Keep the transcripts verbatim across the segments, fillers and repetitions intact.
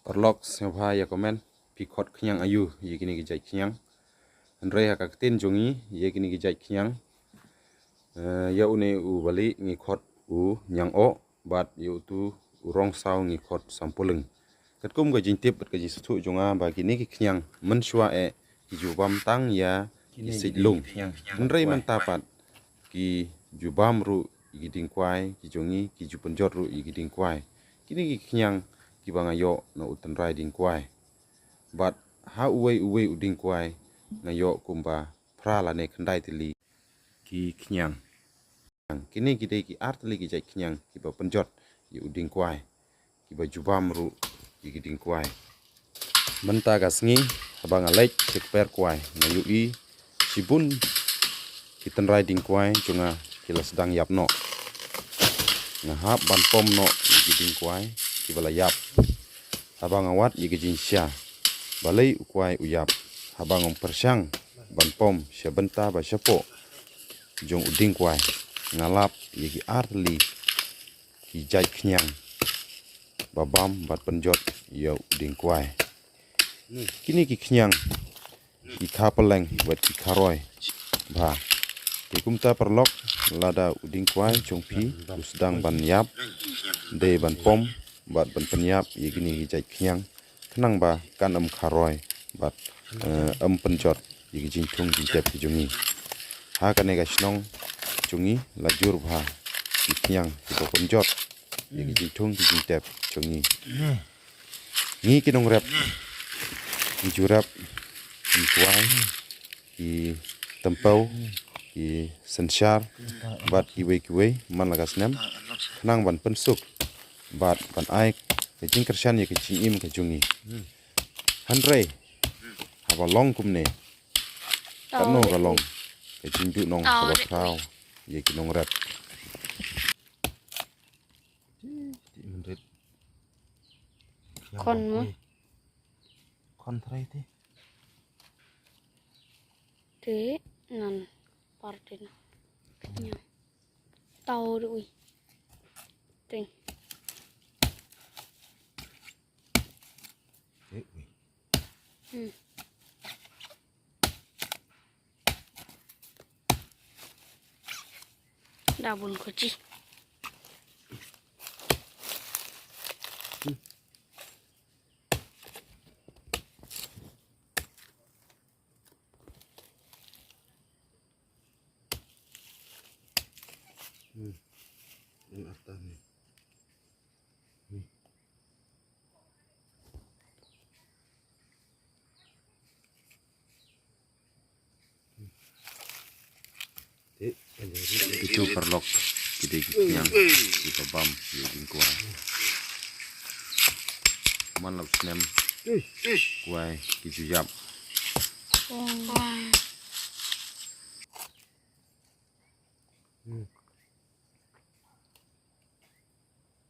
Paralok sngewbha ïa comment, phi khot khñiang aïu ïa kine ki jait khñiang. Hynrei ha ka ktien jong ngi ïa kine ki jait khñiang, eh, ïa une u balieh ngi khot u ñiang-oh, bad ïa utu u rong saw ngi khot sampuleng. Katkum ka jingtip bad ka jingsngewthuh jong nga ba kine ki khñiang mynshuwa eh ki ju bam tang ïa ki siej lung. Hynrei mynta pat ki ju bam ruh ïa ki dieng kwai, ki jong ngi ki ju pynjot ruh ïa ki dieng kwai. Kine ki khñiang kiba nga ïoh na u tynrai dieng kwai. Bad ha uwei uwei u dieng kwai nga ïoh kumba phra lane khyndai tylli ki khñiang. Kine ki dei ki ar tylli ki jait khñiang kiba pynjot ïa u dieng kwai, kiba ju bam ruh ïa ki dieng kwai. Mynta ka sngi haba nga leit sha kper kwai nga ïohi shibun ki tynrai dieng kwai jong nga ki la sdang ïap noh. Nga hap ban pom noh ïa ki dieng kwai kiba la ïap. Haba nga wad ïa ka jingshisha balei u kwai u ïap, haba nga ong pyrshang ban pom sha bynta ba shapoh jong u dieng kwai, nga lap ïa ki ar tylli ki jait khñiang ba bam bad pynjot ïa u dieng kwai. Kine ki khñiang ki kha pylleng bad ki kha roi bha. Te kumta paralok, lada u dieng kwai jong phi u sdang ban ïap, dei ban pom bad ban pynïap ïa kine ki jait khñiang khnang ba kan ym kha roi bad, eh, ym pynjot ïa ki jingthung jingtep ki jong ngi. Ha kane ka shnong jong ngi la jur bha ki khñiang kiba pynjot ïa ki jingthung ki jingtep jong ngi. Ngi ki nongrep ngi ju rep ki kwai, ki tympew, ki synshar bad kiwei kiwei man la ka snem khnang ban pynsuk bad ban ai ka jingkyrshan ïa ka jingim ka jong ngi. Hynrei haba long kumne, katno ka long ka jingduhnong kaba khraw ïa ki nongrep. Khon mo. Khon trai te. Te nan partin. Tau ri ui. Ting. Te ui. Hmm. Da bun ko chi. Hmm. Yang atas ni. Hmm. Itu paralok ki dei ki khñiang kiba bam ïa u dieng kwai. Man la u snem kwai ki ju ïap.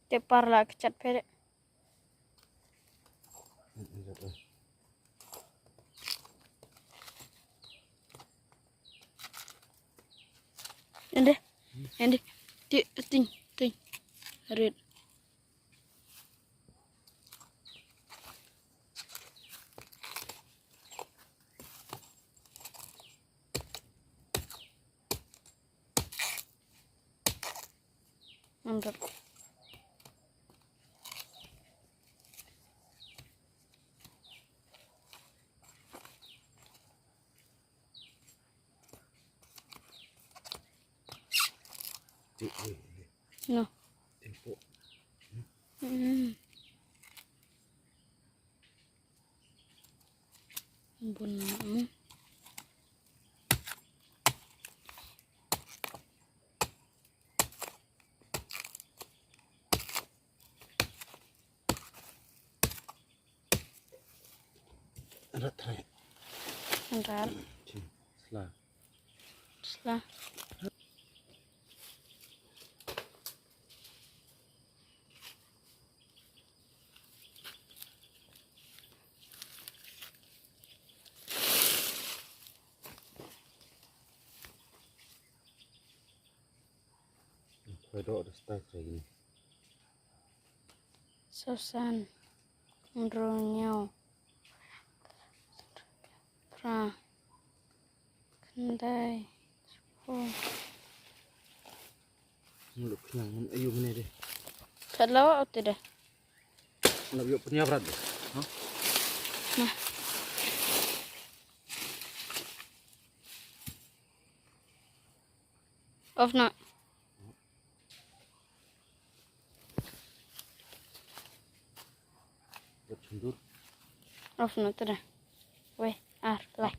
Te par la ka chat pere. Ende, ende, ti ting ting red. Mantap. No. Hmm. Bun na, hmm. Rat rat. Rat. Sla. Sla. Khoi doh da start lagi ni. Sosan. Hynriew, hynñiew, phra, khyndai, shiphew. Ngan lap khñiang, ngan ayu mene de. Khat la wa te de. Ngan lap ïoh pynïap rat de. Ha? Na. Off na. Off na te de. Wei, ar, lai.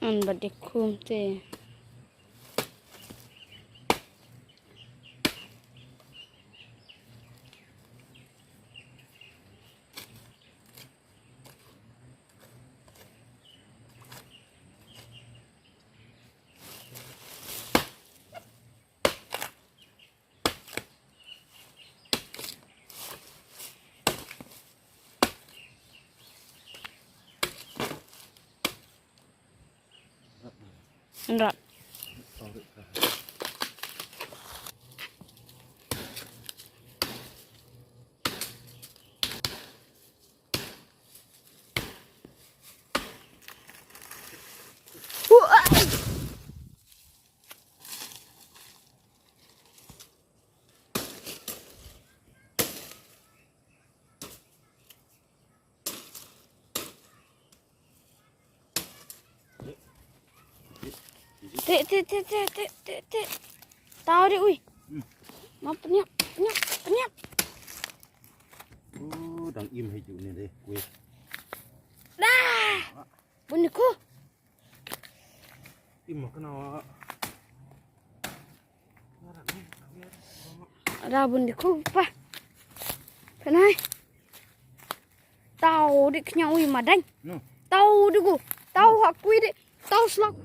An ba dei khum te. Rat. Te, te, te. Tau de, ui. Hmm. Ma pynïap, pynïap, pynïap. Uh, dang im hi ju ne de, kui. Dah. Bun ni ku. Im ma kena wa. Ada bun di ku pa. Penai. Tau di kenyang ui madang. No. Tau di ku. Tau hak kui di. Tau slok.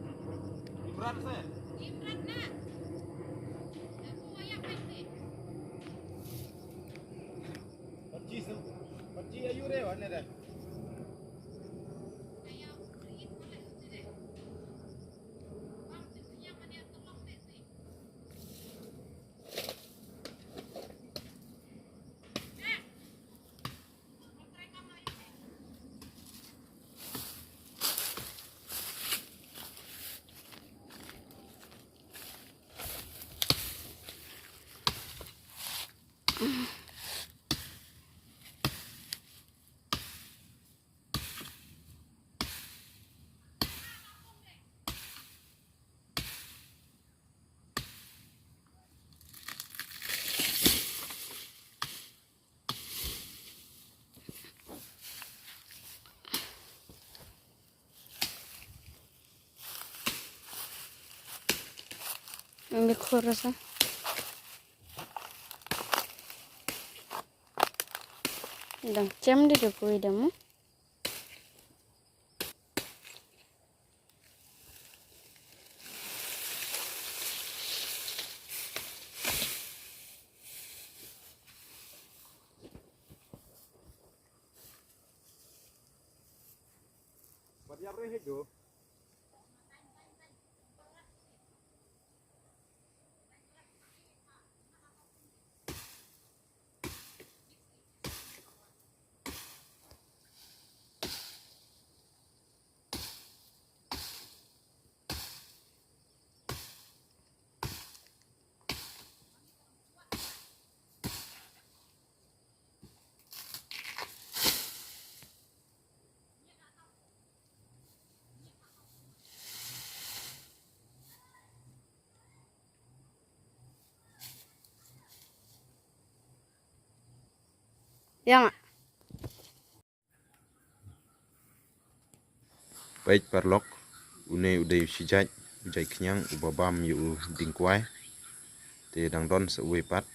Ngi khur sa. Dang chem di dukui demu. Ïa nga. Peit paralok, une u dei u shijait, u jait khñiang uba bam ïa u dieng kwai. Te dang don sa uwei pat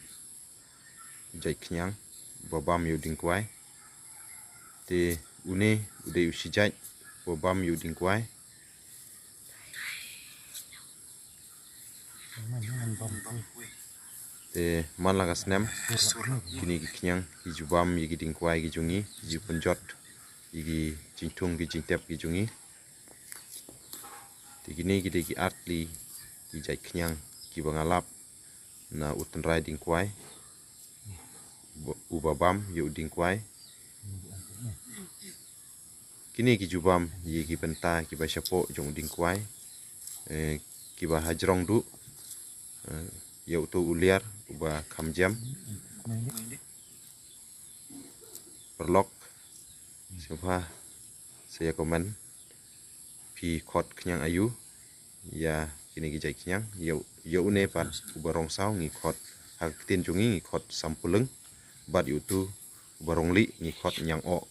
u jait khñiang uba bam ïa u dieng kwai. Te une u dei u shijait uba bam ïa u dieng kwai. Te man la ka snem, kine ki khñiang ki ju bam ïa ki dieng kwai ki jong ngi, ki ju pynjot ïa ki jingthung ki jingtep ki jong ngi. Te kine ki dei ki artylli ki jait khñiang kiba nga lap na u tynrai dieng kwai, uba, uba bam ïa u dieng kwai. Kine ki ju bam ïa ki bynta kiba shapoh jong u dieng kwai, eh, kiba hajrong duh, eh, ïa uto u liar uba kham jem. Paralok, sngewbha sa ïa comment phi khot khñiang aïu ïa kine ki jait khñiang. Ïa, ïa une pat uba rong saw ngi khot, ha ka ktien jong ngi ngi khot sampuleng, bad ïa uto uba rong lieh ngi khot ñiang oh.